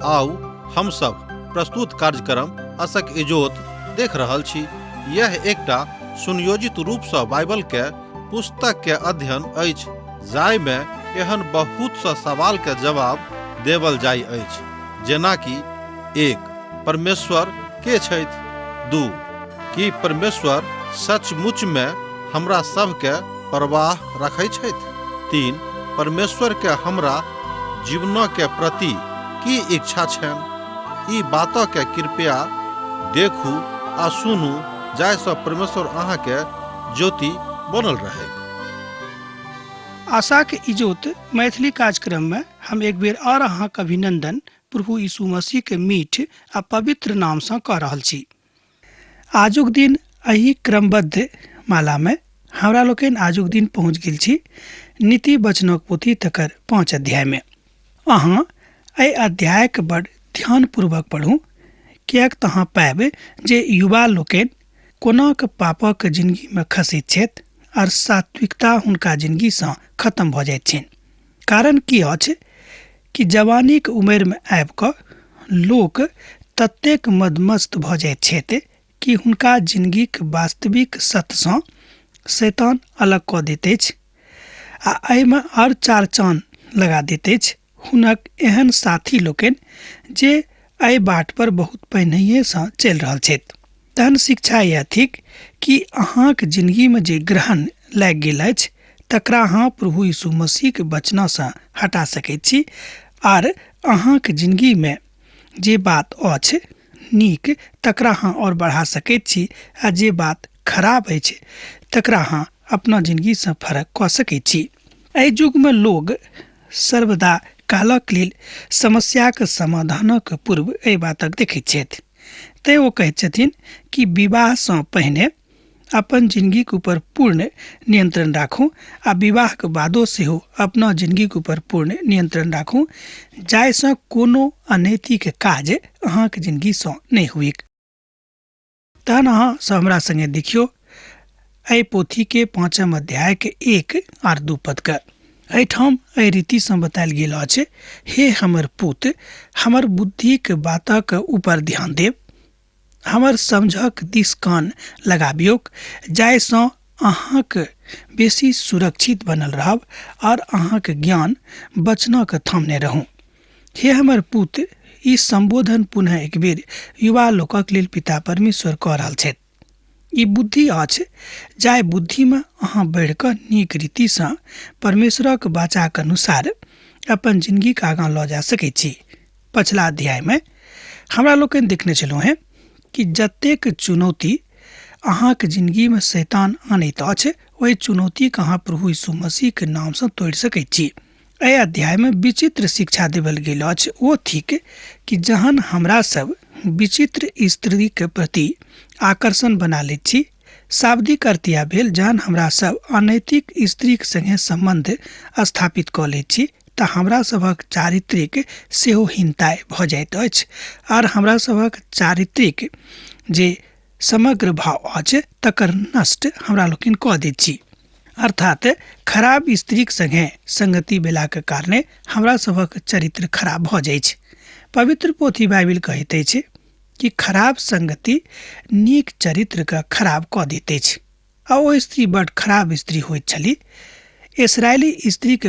आउ हम सब प्रस्तुत कार्यक्रम असक इजोत देख रहल छी। यह एकटा सुनियोजित रूप सँ बाइबल के पुस्तक के अध्ययन अछि, जाहि मे एहन बहुत सँ सवाल के जवाब देवल जाइ अछि, जेना कि 1 परमेश्वर के छथि? 2 की परमेश्वर सचमुच मे हमरा सब के परवाह रखै छथि? 3 परमेश्वर के हमरा जीवन के प्रति की इच्छा छनि? ई बात के कृपया देखू आ सुनू, जाहि सँ परमेश्वर अहाँ के ज्योति बनल रहैक। आशाक इजोत मैथिली कार्यक्रम में हम एक बेर और अहाँक अभिनंदन प्रभु यीशु मसीह के मीठ आ पवित्र नाम सँ कऽ रहल छी। आजुक दिन एहि क्रमबद्ध माला में हमरा लोकनि आजुक दिन पहुँच गेल छी नीति वचनक पोथी तकर 5 अध्याय में। अहाँ एहि अध्यायके बड़ ध्यानपूर्वक पढ़ू, किएक तऽ अहाँ पायब जे युवा लोकनि कोना कऽ पापक जिनगीमे खसैत छथि आर सात्विकता हुनका जिनगीसँ खत्म भऽ जाइत छनि। कारण की अछि कि जवानीक उमेरमे आबि कऽ लोक ततेक मदमस्त भऽ जाइत छथि कि हुनका जिनगीक वास्तविक सत्यसँ शैतान अलग कऽ दैत अछि आ एहिमे आओर चार चान लगा दैत अछि हुनक एहन साथी लोकनि जे एहि बाट पर बहुत पहिनहिएसँ चलि रहल छथि। तहन शिक्षा इएह थिक कि अहाँक जिनगीमे जे ग्रहण लागि गेल अछि तकरा अहाँ प्रभु यीशु मसीहके वचनसँ हटा सकैत छी, आर अहाँक जिनगीमे जे बात अछि नीक तकरा अहाँ आओर बढ़ा सकैत छी, आ जे बात खराब अछि तकरा अहाँ अपना जिनगीसँ फरक कऽ सकैत छी। एहि युगमे लोग सर्वदा कालक लेल समस्याक समाधानक पूर्व एहि बातक देखैत छथि। तैँ ओ कहैत छथिन कि विवाहसँ पहिने अपन जिनगीक ऊपर पूर्ण नियंत्रण राखू आ विवाहक बादो सेहो अपना जिनगीक ऊपर पूर्ण नियंत्रण राखू, जाहिसँ कोनो अनैतिक काज अहाँक जिनगीसँ नहि हुएक। तहन अहाँ सब हमरा संगे देखियौ एहि पोथीके 5 अध्यायके 1 आर 2 पदके। एहिठाम एहि रीतिसँ बतायल गेल अछि, हे हमर पुत, हमर बुद्धिक बातक ऊपर ध्यान देब, हमर समझक दिस कान लगाबियौक, जाहिसँ अहाँक बेसी सुरक्षित बनल रहब और अहाँक ज्ञान वचनक थामने रहू। हे हमर पुत, ई संबोधन पुनः एक बेर युवा लोकक लेल पिता परमेश्वर कऽ रहल छथि। ई बुद्धि अछि जाहि बुद्धिमे अहाँ बढ़ि कऽ नीक रीतिसँ परमेश्वरक वाचाक अनुसार अपन जिनगीके आगाँ लऽ जा सकैत छी। पछिला अध्यायमे हमरा लोकनि देखने छलहुँ हेँ कि जतेक चुनौती अहाँक जिनगीमे शैतान आनैत अछि, ओहि चुनौतीके अहाँ प्रभु यीशु मसीहके नामसँ तोड़ि सकैत छी। एहि अध्यायमे विचित्र शिक्षा देवल गेल अछि, ओ थिक कि जहन हमरा सब विचित्र स्त्रीके प्रति आकर्षण बना लैत छी, शाब्दिक अर्थ इएह भेल जहन हमरा सब अनैतिक स्त्रीक संगे सम्बन्ध स्थापित कऽ लैत छी तऽ हमरा सभक चारित्रिक सेहो हीनता भऽ जाइत अछि, आर हमरा सभक चारित्रिक जे समग्र भाव अछि तकर नष्ट हमरा लोकनि कऽ दैत छी। अर्थात खराब स्त्रीक संगे संगति भेलाक कारणे हमरा सभक चरित्र खराब भऽ जाइछ। पवित्र पोथी बाइबिल कहैत अछि कि खराब संगति नीक चरित्रके खराब कऽ दैत अछि। आ ओ स्त्री बड खराब स्त्री होइत छली। इसराइली स्त्रीके